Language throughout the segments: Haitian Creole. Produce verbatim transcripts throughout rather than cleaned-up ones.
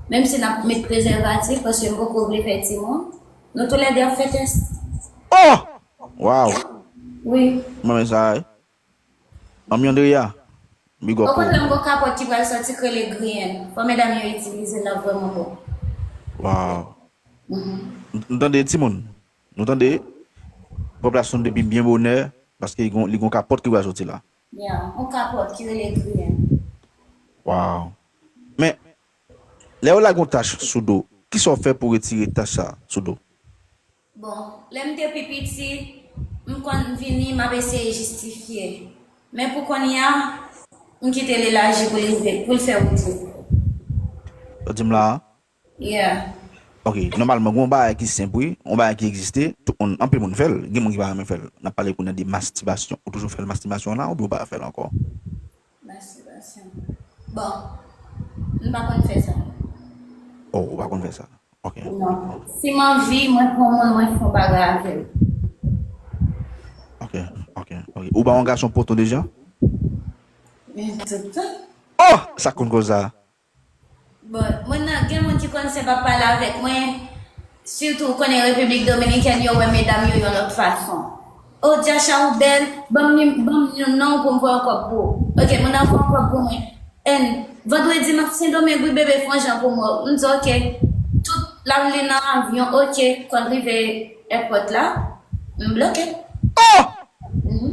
Menm si n ap met prezèvatif, paske m poko vle fè timoun, nou toulède ap fè tès. Oh! Wow! Wi. Mwen men sa, wi. Manmi Andrea, big up pou ou. Okontrè, m gon kapòt ki pral sòti k rele griyen. Fò medam yo itilize l, l ap vrèman bon. Wow. Mhm. Nou tande timoun? Nou tande? Pòp la sonn depi byen bonè, paske li gon, li gon kapòt ki pral sòti la. Yeah, yon kapòt ki rele griyen. Wow. Men, lè yo lage yon tach sou do, kisa w fè pou retire tach sa sou do? Bon, lè m te pi piti, m konn vini, m ap eseye jistifye. Men pou kounye a, m kite l elaji pou l rive, pou l fè wout li. Ou di m la a? Yeah. Ok, nòmalman, gen yon bagay ki senp, wi, yon bagay ki egziste, tout moun, anpil moun fè l, gen moun ki pa renmen fè l. N ap pale kounye a de mastibasyon. Ou toujou fè l mastibasyon an la, oubyen ou pa fè l ankò? Mastibasyon. Bon, m pa konn fè sa. Oh, ou pa konn fè sa. Ok. Non. Si m anvi, mwen pran moun, mwen fè yon bagay avè l. Ok, ok, ok. Ou ba yon gason poto deja? Men tout tan. Oh! Sa konn koz sa. Bon, mwen nan, gen moun ki konn se pa pale avèk mwen, sitou ou konnen Repiblik Dominikèn, yo wè medam yo yon lòt fason. Oh, Djacha, ou bèl, ban m, ban m yon non pou m voye yon kòb pou ou. Ok, moun nan voye yon kòb pou mwen. And vandredi, m ap Sendomeng, wi, bebe, fè yon jan pou mwen. M di, ok. Tout la li nan avyon, ok, konn rive èpòt la, m bloke. Oh! Mhm.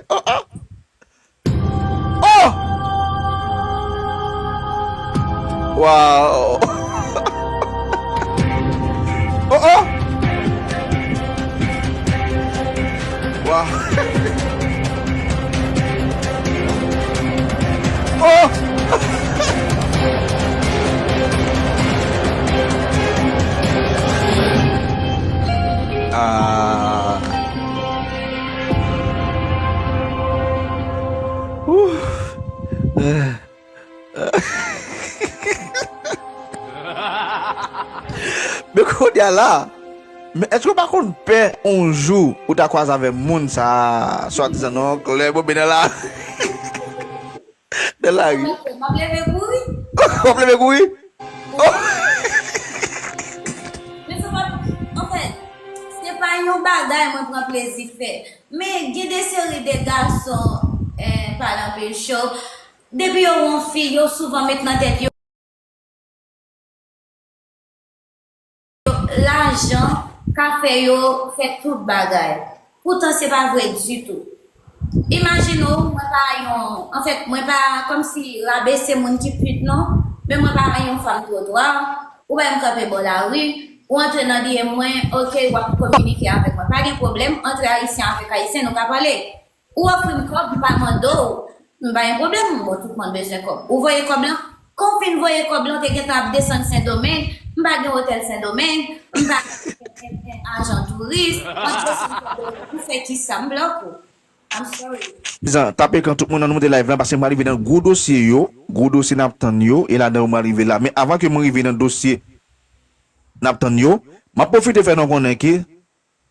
Oh, oh! Oh! Wow! Oh, oh! Wow! Oh! Ah! Ouh. Men kounye a la, men èske w pa konn pè yon jou ou ta kwaze avè moun sa a, swadizan non, klè, bon, ben nan la. Nan lari. M ap leve kouri. W ap leve kouri? Men se pa, anfèt, se pa yon bagay mwen pran plezi fè. Men gen de seri de gason, eh, pale anpil cho. Depi yo wè yon fi, yo souvan met nan tèt yo lajan ka fè yo fè tout bagay. Poutan se pa vre ditou. Imajine w, mwen pa yon, anfèt, mwen pa kòmsi rabese moun ki pit non, men mwen pa yon fanm twotwa. Ou wè m kanpe bò lari, ou antre nan D M mwen, ok, w ap kominike avèk mwen. Pa gen pwoblèm, antre ayisyen avèk ayisyen, nou ka pale. Ou ofri m kòb, m pa mande w, m pa gen pwoblèm, bon, tout moun bezwen kòb. Ou voye kòb lan, kan w fin voye kòb lan, te gentan ap desann Sendomeng, m pa gen otèl Sendomeng, m pa gen ajan touris, antre Sendomeng, m fè kisa, m bloke w. I'm sorry. Pezan, tape kan tout moun nan nou monte live lan, paske m rive nan gwo dosye yo, gwo dosye n ap tann yo, e ladan yo m rive la. Men avan ke m rive nan dosye n ap tann yo, m ap pwofite fè nou konnen ke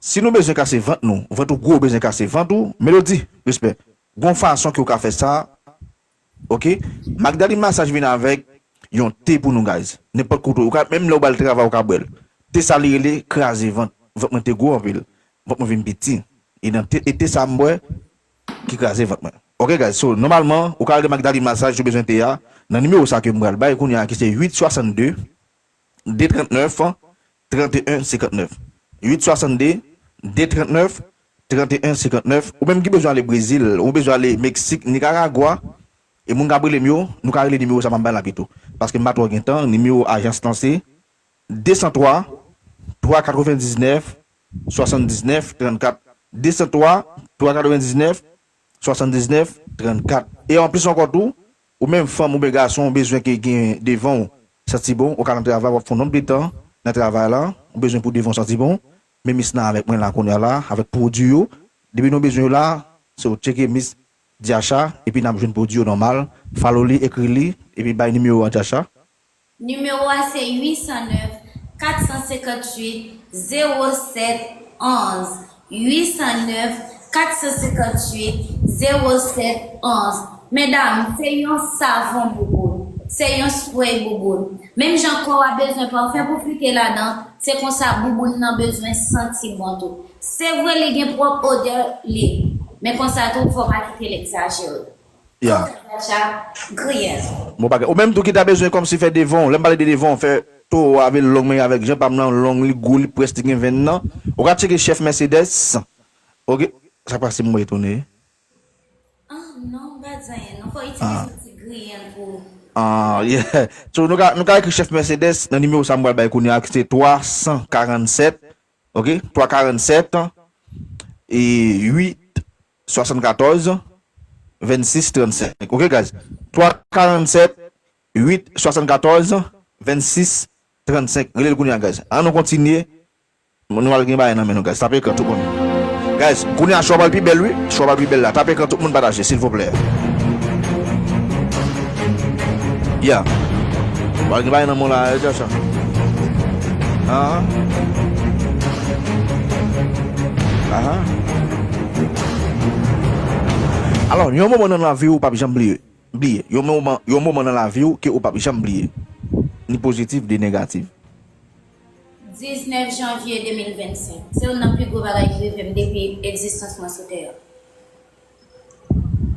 si nou bezwen kase vant nou, vant ou gwo, ou bezwen kase vant ou, Melody, respè. Gon fason ke w ka fè sa, ok? Magdalene Massage vin avèk yon te pou nou, guys. Nenpòt kote, ou ka, menm lè w ba l travay, ou ka bwè l. Te sa li rele kraze vant. Vant mwen te gwo anpil. Vant mwen vin piti. E nan te, e te sa m bwè ki kraze vant mwen. Ok, guys, so, nòmalman, ou ka rele Magdalene Massage, si w bezwen te a, nan nimewo sa ke m pral bay kounye a, ki se uit swasannde, de trannèf, tranteyen senkantnèf. Uit swasannde, de trannèf, tranteyen senkantnèf. Ou menm ki bezwen ale Brezil, ou bezwen ale Meksik, Nikaragwa, e moun k ap rele m yo, nou ka rele nimewo sa m ap bay la pito. Paske m pa twò gen tan, nimewo ajans lan se de san twa, twa katrevendiznèf, swasanndiznèf, trannkat. De san twa, twa katrevendiznèf, swasanndiznèf, trannkat. E anplis ankò tou, ou menm fanm oubyen gason, ou bezwen ke gen devan w santi bon, ou ka nan travay, w ap fè yon nonb de tan nan travay la, ou bezwen pou devan w santi bon, men Miss nan avèk mwen la kounye a la, avèk pwodui yo. Depi nou bezwen yo la, se w tcheke Miss Diacha, epi n ap jwenn pwodui yo nòmal. Follow li, ekri li, epi bay nimewo a Diacha. Nimewo a se uit san nèf, kat san senkantuit, zewo sèt, onz. Uit san nèf, kat san senkantuit, zewo sèt, onz. Medam, se yon savon bouboun, se yon spray bouboun. Menm jan kò a bezwen pafen pou flite ladan, se konsa bouboun nan bezwen santi bon tou. Se vre li gen pwòp odè li, men konsa tou fò w pa kite l egzajere. Ya. Fò w fè chacha, griyen l. Bon bagay. Ou menm tou ki ta bezwen kòmsi fè devan w, lè m pale de devan w, fè towo a vin long men avèk jan pa m nan long, li gwo, li près, li gen venn nan. Ou ka tcheke chèf Mercedes. Oke. Sa k pase m wè etone. Ah, non, m pa di anyen, non. Fò w itilize yon ti griyen l pou. Ah, yeah. So, nou ka, nou ka ekri chèf Mercedes nan nimewo sa m pral bay kounye a, ki se twa san karannsèt, oke? Twa karannsèt, e uit swasannkatòz, vennsis trannsenk. Oke, guys? Twa karannsèt, uit swasannkatòz, vennsis trannsenk. Rele l kounye a, guys. An nou kontinye. Nou pral gen bagay nan men nou, guys. Tape ekran, tout moun. Guys, kounye a, cho a pral pi bèl, wi. Cho a pral pi bèl la. Tape ekran, tout moun pataje, silvouplè. Yeah. Pral gen bagay nan men w la, e, Joshua. Ahan. Ahan. Alò, yon moman nan lavi w p ap janm bliye. Bliye. Yon moman, yon moman nan lavi w ke w p ap janm bliye. Ni pozitif, ni negatif. Diznèf janvye de mil vennsenk. Se youn nan pi gwo bagay ki rive m depi egzistans mwen sou tè a.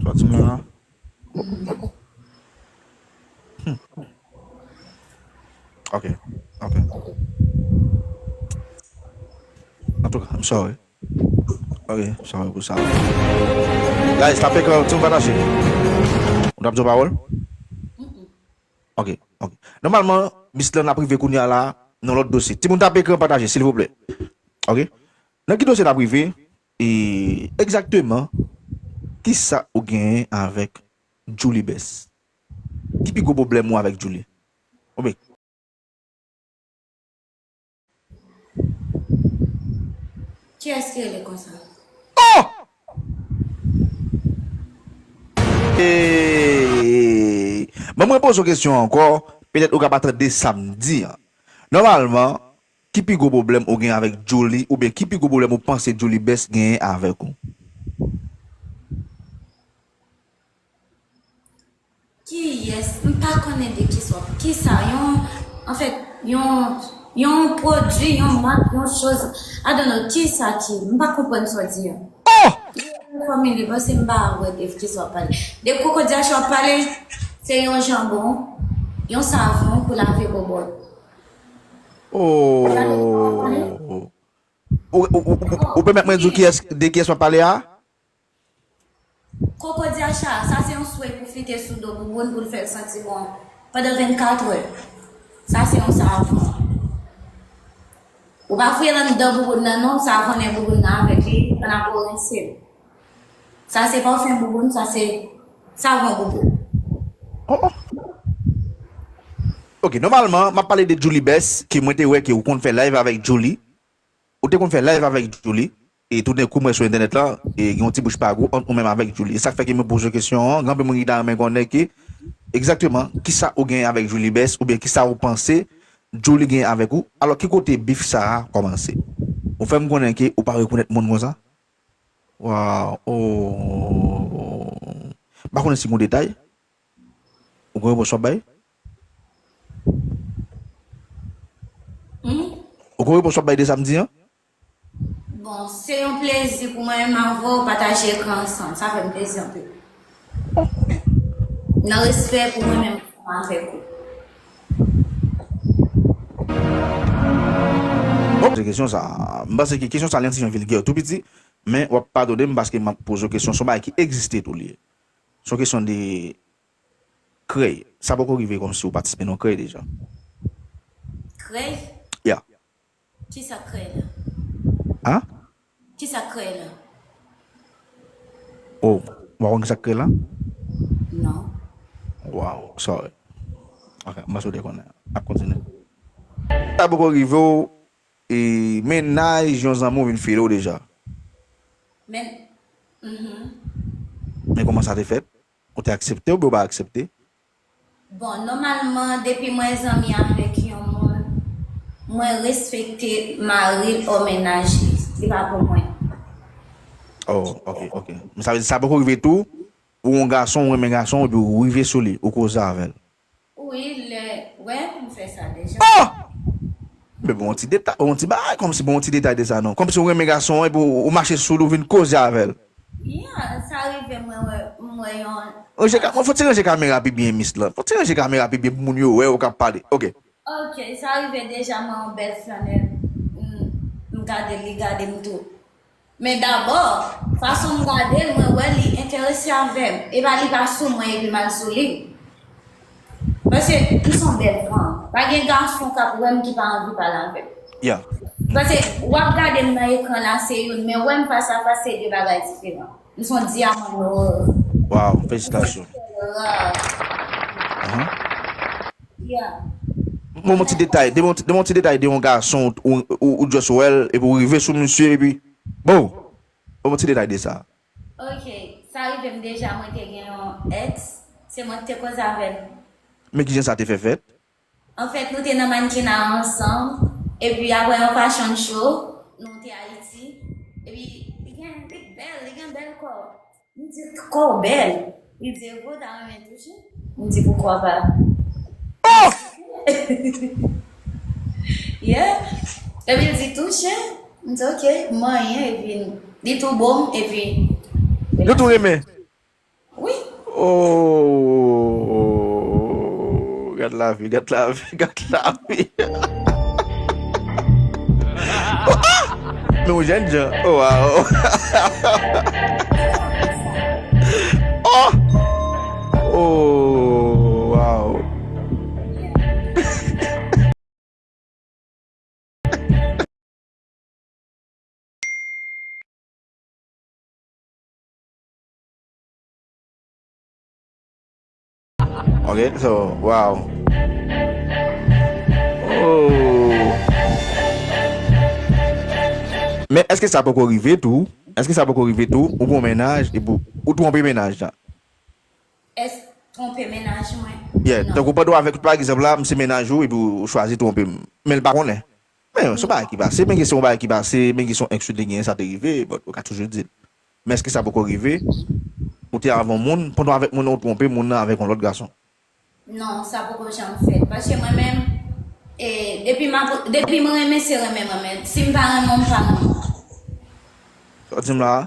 Sa w di m la? Hmm. Ok, ok. Antouka, I'm sorry. Ok, sorry pou sa. Guys, tape ekran, timoun pataje. Ou t ap di yon pawòl? Ok, ok. Nòmalman, Miss lan ap rive kounye a la, nan lòt dosye. Timoun tape ekran pataje, silvouplè. Ok? Nan ki dosye n ap rive? E egzakteman, kisa ou genyen avèk Djouly Best? Ki pi gwo pwoblèm ou avèk Djouly? Oubyen Kiyès ki rele konsa? Oh! Hey! Ban mwen poze w kesyon ankò, petèt ou ka pa tande sa m di an. Nòmalman, ki pi gwo pwoblèm ou gen avèk Djouly, oubyen ki pi gwo pwoblèm ou panse Djouly Best genyen avèk ou? Kiyès? M pa konnen de kisa w ap, kisa, yon, anfèt, yon, yon pwodui, yon mak, yon choz, I don't know, kisa ki, m pa konprann sa w di a. Oh! Fòmile, paske m pa wè de kisa w ap pale. De kokodyach w ap pale, se yon janbon, yon savon pou lave bobòt. Oh! Ou, ou, ou, ou, ou pèmèt mwen di w kiyès, de kiyès w ap pale a? Kokodyach sa, sa se yon sway pou flite sou do bouboun pou l fè l santi bon pandan vennkat è. Sa se yon savon. Ou pa fouye l anndan bouboun nan non, savonnen bouboun nan avèk li, pandan pou w rense l. Sa se pafen bouboun, sa se savon bouboun. Oh, oh. Ok, nòmalman, m ap pale de Djouly Best, ke mwen te wè ke ou konn fè live avèk Djouly. Ou te konn fè live avèk Djouly, e toudenkou m wè sou entènèt la, e gen yon ti bouch pa gwo ant ou menm avèk Djouly. E sa k fè ke mwen poze w kesyon an, gen anpil moun ki ta renmen konnen ke, egzakteman, kisa ou genyen avèk Djouly Best, oubyen kisa ou panse Djouly genyen avèk ou. Alò, ki kote bif sa a kòmanse? Ou fè m konnen ke ou pa rekonèt moun konsa? Waw, oh. M pa konnen si gen yon detay. Ou gen repons w ap bay? Hmm? Ou gen repons w ap bay de sa m di an? Bon, se yon plezi pou mwen menm avè w pataje ekran ansanm. Sa fè m plezi anpil. Nan respè pou mwen menm ansanm avèk ou. Bon, se kesyon sa. M panse ke kesyon sa li yon ti jan vilgè tou piti, men w ap padone m paske m ap poze w kesyon, se yon bagay ki egziste tou li ye. Se yon kesyon de krèy. Sa poko rive kòmsi ou patisipe nan krèy deja? Krèy? Ya. Kisa krèy la? A? Kisa krèy la? Oh, ou pa konn kisa krèy la? Non. Wow, sorry. Ok, m panse w te konnen. N ap kontinye. Sa poko rive w, e, mennaj yon zanmi w vin file w deja? Men, mhm. Men kòman sa te fèt? Ou te aksepte oubyen ou pa aksepte? Bon, nòmalman, depi mwen zanmi avèk yon moun, mwen respekte mari l ou mennaj li. Li pa pou mwen. Oh, ok, ok. Men sa vle di sa poko rive tou, Ou yon gason, ou renmen gason, epi ou rive sou li, ou koze avè l. Wi, lè, wè, m fè sa deja. Oh! Men bon, yon ti detay, yon ti bagay, kòmsi bon, yon ti detay de sa non. Kòmsi ou renmen gason an, epi ou, ou mache sou li, ou vin koze avè l. Yeah, sa rive mwen wè, m wè yon Ranje ka-, mwen, fò ti ranje kamera pi byen, mis lan. Fò ti ranje kamera pi byen pou moun yo wè ou k ap pale. Ok. Ok, sa rive deja mwen yon bèl flannè. M, m gade l, li gade m tou. Men dabò, fason m gade l, mwen wè li enterese avè m. E pa li pa sou mwen epi m al sou li. Paske m se yon bèl fanm. Pa gen gason k ap wè m ki pa anvi pale avè m. Yeah. Paske w ap gade m nan ekran la se youn, men wè m fas a fas se de bagay diferan. M se yon dyaman nwè. Wow, felisitasyon. Rare. Mhm. Yeah. Bon, yon ti detay, de yon, de yon ti detay de yon gason ou, ou, ou just wè l, epi ou rive sou misye, epi bon, bon, yon ti detay de sa. Ok, sa rive m deja, mwen te gen yon ex, se mwen ki te koze avè l. Men kijan sa te fè fèt? Anfèt, nou te nan mannequinat ansanm, epi apre yon fashion show, nou te Ayiti, epi li gen, li bèl, li gen bèl kò. M di, kò w bèl. Li di, epi w ta renmen touche? M di, poukwa pa? Oh! Yeah. Epi l di, touche? M di, ok, m manyen, epi li tou bo m, epi Nou tou renmen. Wi. Oh, gad lavi, gad lavi, gad lavi. Oh, ah! Men yon jèn jan. Oh, wow. Oh! Oh, wow. Ok, so, wow. Oh. Men èske sa poko rive tou? Èske sa poko rive tou? Ou gon mennaj epi ou twonpe mennaj la? Èske twonpe mennaj mwen? Yeah, tankou pandan w avèk, pa egzanp la, m se mennaj ou epi ou chwazi twonpe m. Men l pa konnen. Men se yon bagay ki pase, men gen se yon bagay ki pase, men gen se yon ex ou te genyen, sa te rive, but ou ka toujou di l. Men èske sa poko rive? Ou te avè yon moun, pandan w avèk moun nan, ou twonpe moun nan avèk yon lòt gason? Non, sa poko janm fèt. Paske mwen menm, e, depi m ap, depi m renmen, se renmen mwen, men si m pa renmen w, m pa renmen w. Sa w di m la a?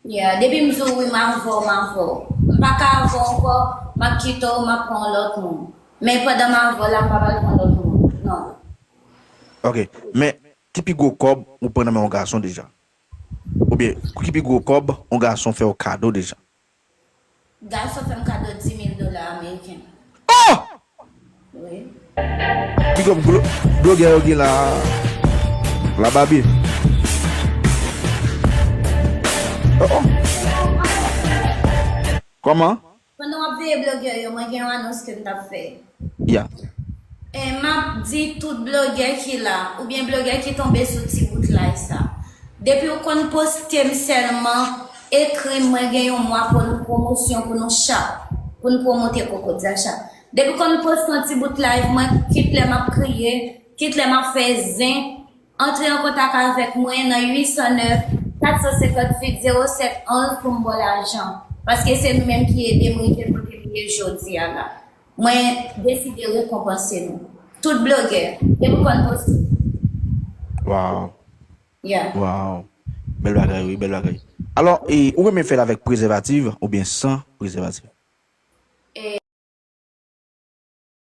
Yeah, depi m di w wi, m avè w, m avè w. M pa ka avè w ankò, m ap kite w, m ap pran yon lòt moun. Men pandan m avè w la, m pa pral pran lòt moun. Non. Ok, men ki pi gwo kòb ou pran nan men yon gason deja? Oubyen, ki pi gwo kòb yon gason fè w kado deja? Gason fè m kado dis mil dola ameriken. Oh! Wi. Big up glo-, blogè yo gen la. La Babi. Oh, oh. Kòman? Pandan w ap veye blogè yo, mwen gen yon anons ke m t ap fè. Yeah. E m ap di tout blogè ki la, oubyen blogè ki tonbe sou ti bout live sa. Depi w konn poste m sèlman, ekri m, mwen gen yon mwa pou nou pwomosyon pou nou chap, pou nou pwomote Kokodza chap. Depi w konn poste yon ti bout live mwen, kit lè m ap kriye, kit lè m ap fè zen, antre an kontak avèk mwen nan uit san nèf, kat san senkanntuit, zewo sèt onz pou m ba w lajan. Paske se nou menm ki ede m rive kote m ye jodi a la. Mwen deside rekonpanse nou. Tout blogè, depi w konn poste. Wow. Yeah. Wow. Bèl bagay, wi, bèl bagay. Alò, e, ou renmen fè l avèk prezèvatif oubyen san prezèvatif?